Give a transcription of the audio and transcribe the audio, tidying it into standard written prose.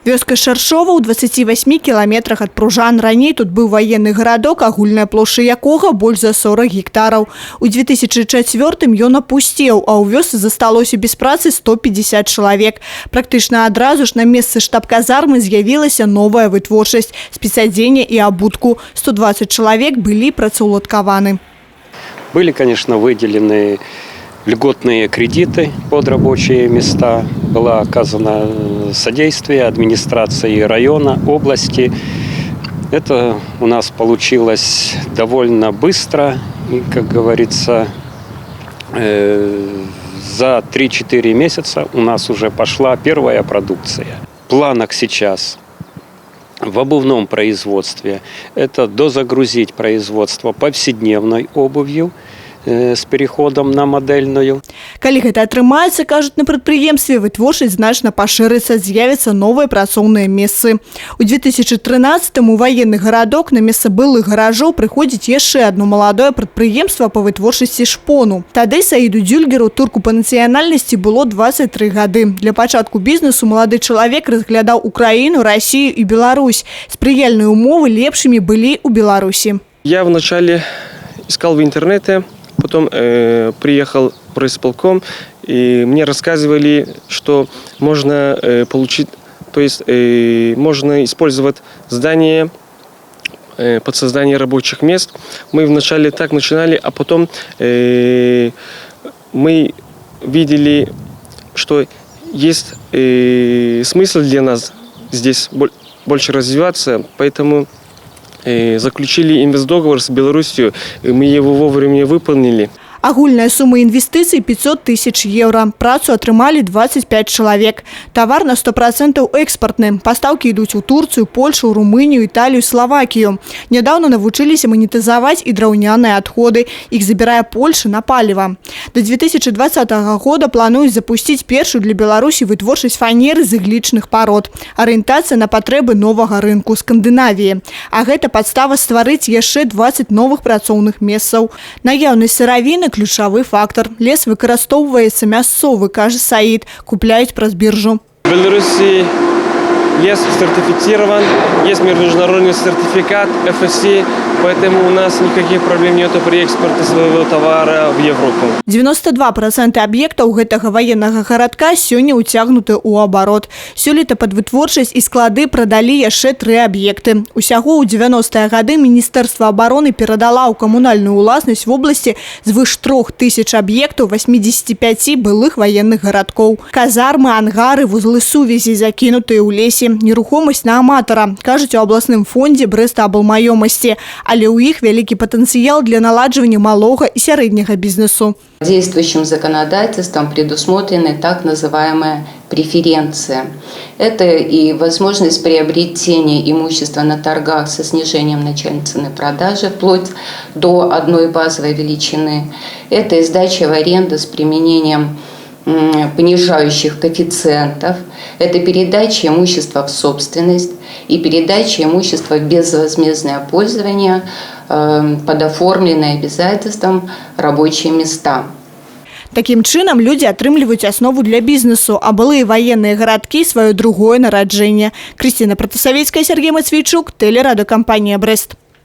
Вёска Шаршова ў 28 кіламетрах ад Пружан. Раней тут быў ваенны гарадок, агульная плошча якога больш за 40 гектараў. У 2004 ён апусцеў, а ў вёсцы засталося без працы 150 чалавек. Практычна адразу ж на месцы штаб-казармы з'явілася новая вытворчасць спецадзення і абутку. 120 чалавек былі працаўладкаваны. Были, конечно, выделены льготные кредиты под рабочие места. Было оказано содействие администрации района, области. Это у нас получилось довольно быстро. И, как говорится, за 3-4 месяца у нас уже пошла первая продукция. В планах сейчас в обувном производстве это дозагрузить производство повседневной обувью с переходом на модельную. Калі гэта атрымаецца, кажуць на прадпрыемстве, вытворчасць значна пашырыцца, з'явяцца новыя працоўныя месцы. У 2013 у ваенны гарадок на месца былых гаражоў прыходзіць яшчэ адно маладое прадпрыемства па вытворчасці шпону. Тады Саіду Дзюльгеру, турку па нацыянальнасці, было 23 гады. Для пачатку бізнесу малады чалавек разглядаў Украіну, Расію і Беларусь. Спрыяльныя умовы лепшымі былі ў Беларусі. Я вначале искал в интернете, потом приехал в райисполком, и мне рассказывали, что можно получить, то есть можно использовать здание под создание рабочих мест. Мы вначале так начинали, а потом мы видели, что есть смысл для нас здесь больше развиваться, поэтому заключили инвестдоговор с Беларусью, и мы его вовремя выполнили. Агульная сума інвестыцый 500 тысяч еўра. Працу атрымалі 25 чалавек. Тавар на 100% экспартны. Пастаўкі ідуць у Турцыю, Польшу, Румынію, Італію, Славакію. Нядаўна навучыліся манетызаваць і драўняныя адходы. Іх забірае Польша на паліва. Да 2020 года плануюць запусціць першую для Беларусі вытворчасць фанеры з іглічных парод. Арыентацыя на патрэбы новага рынку Скандынавіі. А гэта падстава стварыць яшчэ 20 новых працоўных месцаў. Наяўнасць сыравіны — ключавы фактар. Лес выкарыстоўваецца мясцовы, кажа Саід, купляюць праз біржу. В Беларуси лес сертифицирован, есть международный сертификат FSC, поэтому у нас никаких проблем нет при экспорте своего товара в Европу. 92% аб'ектаў гэтага ваеннага гарадка сёння ўцягнуты ў абарот. Сёлета пад вытворчасць і склады прадалі яшчэ тры аб'екты. Усяго ў 90-е гады Міністэрства абароны перадала ў камунальную ўласнасць вобласці звыш 3000 аб'ектаў 85 былых ваенных гарадкоў. Казармы, ангары, вузлы сувязі, закінутыя ў лесе. Нерухомасць на аматара, кажуць у абласным фондзе Брэстаблмаёмасці. Але ў іх вялікі патэнцыял для наладжвання малога і сярэдняга бізнесу. Действующим законодательством предусмотрены так называемые преференции. Это и возможность приобретения имущества на торгах со снижением начальной цены продажи вплоть до одной базовой величины. Это и сдача в аренду с применением понижающих коэффициентов. Это передача имущества в собственность и передача имущества в безвозмездное пользование под оформленные обязательством рабочие места. Такім чынам, людзі атрымліваюць аснову для бізнесу, а былыя ваенныя гарадкі — сваё другое нараджэнне. Крысціна Пратасавецкая, Сяргей Мацвейчук, тэлерадыёкампанія «Брэст».